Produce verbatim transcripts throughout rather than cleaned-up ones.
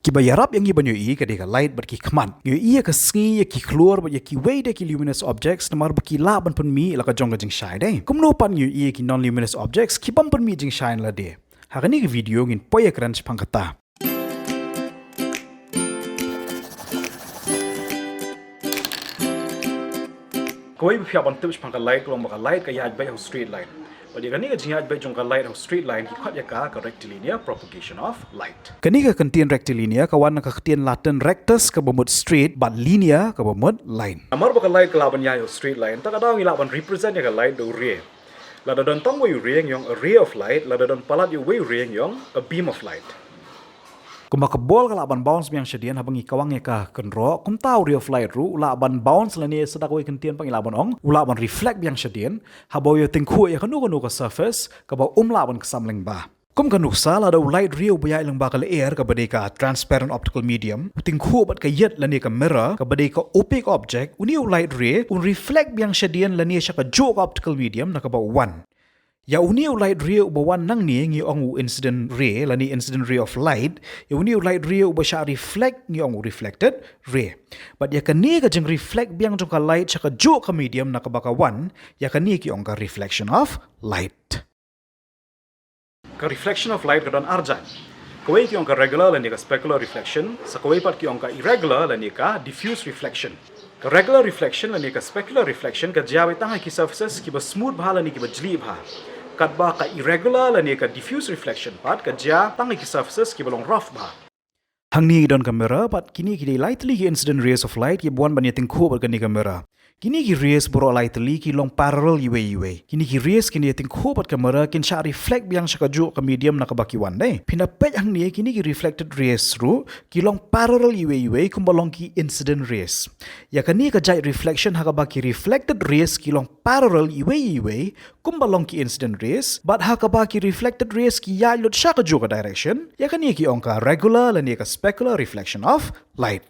Kiba ïarap ïa ngi ban ïohi ka dei ka light bad ki khmat. Ngi ïohi ïa ka sngi, ïa ki khlur bad ïa kiwei de ki luminous objects namar ba ki lah ban pynmih la ka jong ka jingshai de. Kumno pat ngi ïohi ïa ki non-luminous objects ki bym pynmih jingshai na lade? Ha kane ka video ngin poi ïakren shaphang kata. Kawei ba phi hap ban tip shaphang ka light ka long ba ka light ka ïaid beit ha u straight line. Bad ïa kane ka jingïaid beit jong ka light ha u straight line ki khot ïa ka ka rectilinear propagation of light. Kane ka kyntien rectilinear ka wan na ka ktien Latin rectus kaba mut straight bad linear kaba mut line. Namar ba ka light ka lah ban ïaid ha u straight line, ta ka daw ngi lah ban represent ïa ka light da u ray. Lada don tang uwei u ray ngi ong a ray of light, lada don palat ïa uwei u ray ngi ong a beam of light. Kumba ka ball ka lah ban bounce biang shadien haba ngi kawang ïa ka kynroh, kumta u ray of light ruh u lah ban bounce lane sa da kawei kyntien pat ngi lah ban ong u lah ban reflect biang shadien haba u ïatyngkhuh ïa kano kano ka surface kaba um lah ban ksam lyngba. Kum ka nuksa, lada u light ray uba ïaid lyngba ka lyer kaba dei ka transparent optical medium u tyngkhuh bad ka ïit lane ka mirror kaba dei ka opaque object, une u light ray un reflect biang shadien lane sha kajuh ka optical medium na kaba u wan. Ïa une u light ray uba wan nangne ngi ong u incident ray lane incident ray of light. Ïa une u light ray uba shah reflect ngi ong u reflected ray. Bad ïa kane ka jingreflect biang jong ka light sha kajuh ka medium na kaba ka wan, ïa kane ki ong ka reflection of light. Ka reflection of light ka don arjait. Kawei ki ong ka regular lane ka specular reflection, sa kawei pat ki ong ka irregular lane ka diffuse reflection. Ka regular reflection lane ka specular reflection ka jia beit tang ha ki surfaces kiba smooth bha lane kiba jlieh bha. Katba ka irregular lane ka diffuse reflection pat ka jia tang ha ki surfaces kiba long rough bha. Hangne ki don ka mirror bad kine ki dei lai tylli ki incident rays of light kiba wan ban ïatyngkhuh bad kane ka mirror. Kine ki rays baroh lai tylli ki long parallel iwei iwei. Kine ki rays kin ïatyngkhuh bad ka mirror, kin shah reflect biang sha kajuh ka medium na kaba ki wan, dei. Phin da peit hangne, kine ki reflected rays ruh ki long parallel iwei iwei kumba long ki incident rays. Ïa kane ka jait reflection ha kaba ki reflected rays ki long parallel iwei iwei kumba long ki incident rays, bad ha kaba ki reflected rays ki ïaid lut sha kajuh ka direction, ïa kane ki ong ka regular lane ka specular reflection of light.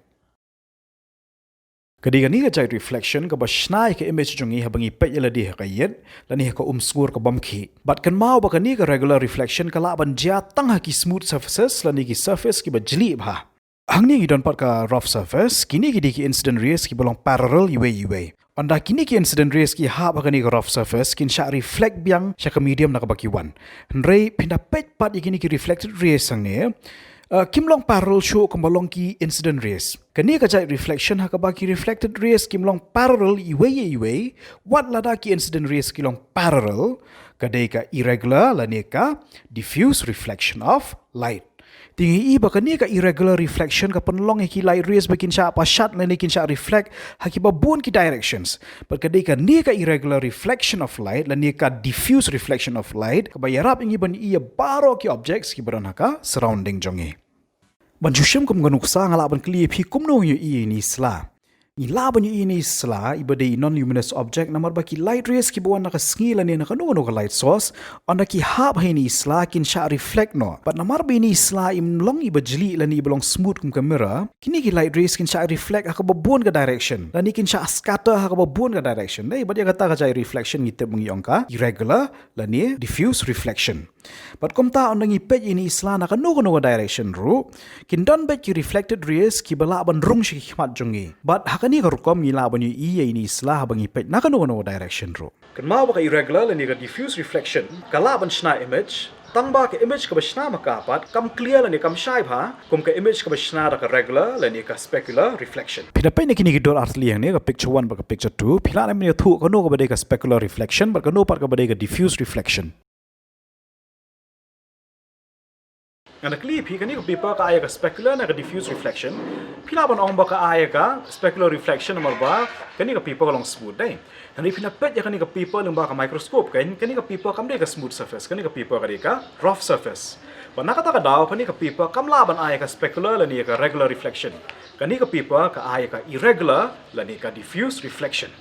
Ka dei kane ka jait reflection kaba shna ïa ka image jong ngi haba ngi peit ïa lade ha ka ïit lane ha ka umsngur ka bym khih. Bad kynmaw ba kane ka regular reflection ka lah ban jia tang ha ki smooth surfaces lane ki surface kiba jlieh bha. Hangne ngi don pat ka rough surface, kine ki dei ki incident rays kiba long parallel iwei iwei. Ynda kine ki incident rays ki hap ha kane ka rough surface, kin shah reflect biang sha ka medium na kaba ki wan. Hynrei phin da peit pat ïa kine ki reflected rays hangne, uh, kim long parallel shuh kumba long ki incident rays. Kane ka jait reflection ha kaba ki reflected rays kim long parallel iwei ïa iwei, wat lada ki incident rays ki long parallel, ka dei ka irregular lane ka diffuse reflection of light. Te ngi i ba kane ka irregular reflection ka pynlong ïa ki light rays ba kin shah pashat lane kin shah reflect ha kiba bun ki directions. Bad ka dei kane ka irregular reflection of light lane ka diffuse reflection of light kaba ïarap ïa ngi ban i ïa baroh ki objects kiba don ha ka surrounding jong ngi. Ban shu shim kum ka nuksa, nga lah ban kylli ïa phi kumno ngi ïohi ïa ine i sla. Ngi lah ban ïohi ine i sla iba dei i non-luminous object namar ba ki light rays kiba wan na ka sngi lane na kano kano ka light source, ynda ki hap ha ine i sla kin shah reflect noh. Bad namar ba ine i sla im long iba jlieh lane iba long smooth kum ka mirror, kine ki light rays kin shah reflect ha kaba bun ka direction lane kin shah scatter ha kaba bun ka direction, dei. Bad ïa kata ka jait reflection ngi tip ba ngi ong ka irregular lane diffuse reflection. Bad kumta ynda ngi peit ïa ine i sla na kano kano ka direction ruh, kin don beit ki reflected rays kiba lah ban rung sha ki khmat jong ngi. Bad ha kane ka rukom ngi lah ban ïohi ïa ine i sla haba ngi peit na kano kano ka direction ruh. Kynmaw ba ka irregular lane ka diffuse reflection ka lah ban shna image, tang ba ka image kaba shna ma ka pat kam clear lane kam shai bha kum ka image kaba shna da ka regular lane ka specular reflection. Phin da peit na kine ki dur artylli hangne, ka picture one bad ka picture two, phi lah ban ïathuh kano kaba dei ka specular reflection bad kano pat kaba dei ka diffuse reflection. Ngan da kylli ïa phi, kane ka paper ka ai ïa ka specular ne ka diffuse reflection? Phi lah ban ong ba ka ai ïa ka specular reflection namar ba kane ka paper ka long smooth, dei. Hynrei phin da peit ïa kane ka paper lyngba ka microscope, kan, kane ka paper kam dei ka smooth surface, kane ka paper ka dei ka rough surface. Bad na kata ka daw kane ka paper kam lah ban ai ïa ka specular lane ïa ka regular reflection. Kane ka paper ka ai ïa ka irregular lane ka diffuse reflection.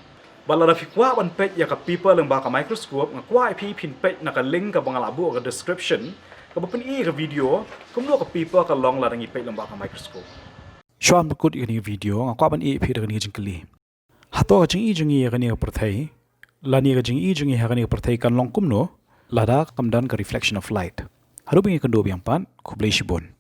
Bad lada phi kwah ban peit ïa ka paper lyngba ka microscope, nga kwah ïa phi phin peit na ka link kaba nga la buh ha ka description, kaba pyni ïa ka video kumno ka paper ka long lada ngi peit lyngba ka microscope. Shuwa ban kut ïa kane ka video, nga kwah ban ïeh ïa phi da kane ka jingkylli. Hato ka jingïohi jong ngi ïa kane ka pyrthei lane ka jingïohi jong ngi ha kane ka pyrthei kan long kumno lada kam don ka reflection of light? Haduh ba ngi kynduh biang pat, khublei shibun.